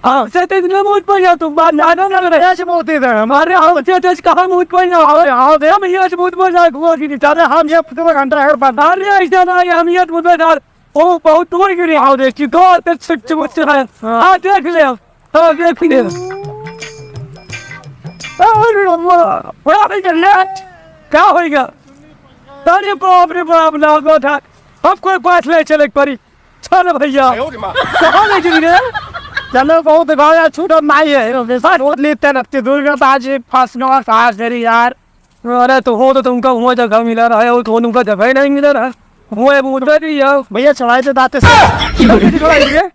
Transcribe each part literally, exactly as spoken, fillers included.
हाँ। से तेज न मुझ पर जा तुम, बात ज्यादा ना करे। ऐसे बोलते थे हम। अरे, हम से तेज कहाँ मुझ पर जा? अरे, हाँ, दे। हम ये ऐसे मुझ पर जा, घुमा की नहीं। अरे, हम ये पूरा घंटा है, बात। अरे, ऐसा ना है, हम ये मुझ पर जा। ओ, बहुत दूर गिरी। आओ, देख, दो, तीन, छुट, छुट, छुट है। हाँ। हाँ, देख ले। हाँ, देख ले। अरे, अम्मा, बड़ा भी कर ले। क्या होएगा? अरे, बाप रे, बाप, ना, ना, ना। अब कोई बात नहीं चले, एक बारी। चल भैया, कहाँ ले चली रे? चलो, बहुत गाँव यार, छूटत नहीं है। रोड लेते रखते, दूर का आज फंस गवा, कहाँ से रे यार? अरे, तो हो तो तुमका हुआ जगह मिला रहा है, वो तो तुमका जगह ही नहीं मिला रहा है। वो है, वो उधर ही है। भैया, चढ़ाई तो दाते से। चढ़ाई रे?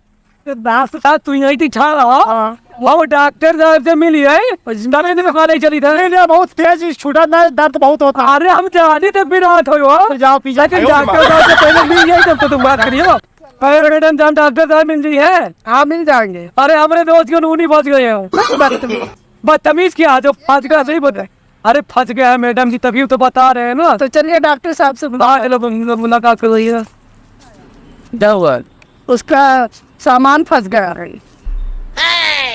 दास का तू यहीं थी छा रहा। हाँ। वो डॉक्टर साहब से मिली है, तने दिन खा नहीं चली था। नहीं, नहीं, बहुत तेज ही छूटा ना, दर्द बहुत होता है। अरे, हम जाने थे, फिर हाथ हो, तो जाओ, पी जाओ। लेकिन डॉक्टर साहब से पहले मिल गए, तब तो तुम बात करिए। पैर मैडम, जान डॉक्टर साहब मिल रही है। हाँ, मिल जाएंगे। अरे, हमारे दोस्त के नूनी फंस गए हैं। बदतमीज। बदतमीज क्या, जो फंस गया, सही बोल रहे हैं। अरे, फंस गया है मैडम जी, तभी तो बता रहे हैं ना। तो चलिए, डॉक्टर साहब से मुलाकात। हाँ, चलो, मुला-, मुलाकात कर रही है। क्या हुआ? उसका सामान फंस गया है।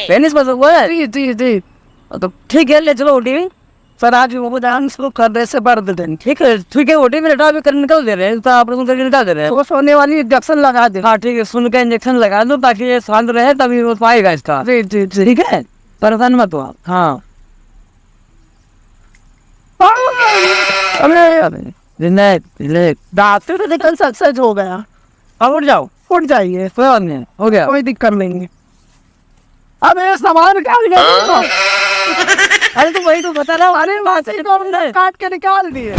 पेनिस फंसा हुआ है? जी, जी, जी। तो ठीक है, ले चलो ओटी में। सर, आज वो डांस को कर दे से भर दे दें। ठीक है, ठीक है, ओटी में लेटा, अभी कर निकल दे रहे हैं, तो ऑपरेशन करके निकाल दे रहे हैं। तो सोने वाली इंजेक्शन लगा दे। हाँ, ठीक है, सुन के इंजेक्शन लगा दो, ताकि ये शांत रहे, तभी वो पाएगा इसका। जी, जी, जी। ठीक है, परेशान मत हो आप। हाँ। अरे, अरे, रिलैक्स, रिलैक्स। दांत तो निकल सक्सेस हो गया। अब उठ जाओ। उठ जाइए। कोई बात नहीं, हो गया। कोई दिक्कत नहीं है। अब ये सामान क्या लिया तुमको? अरे, तो वही तो बता रहा हूँ। अरे, वहाँ से ही तो हमने काट के निकाल दिए।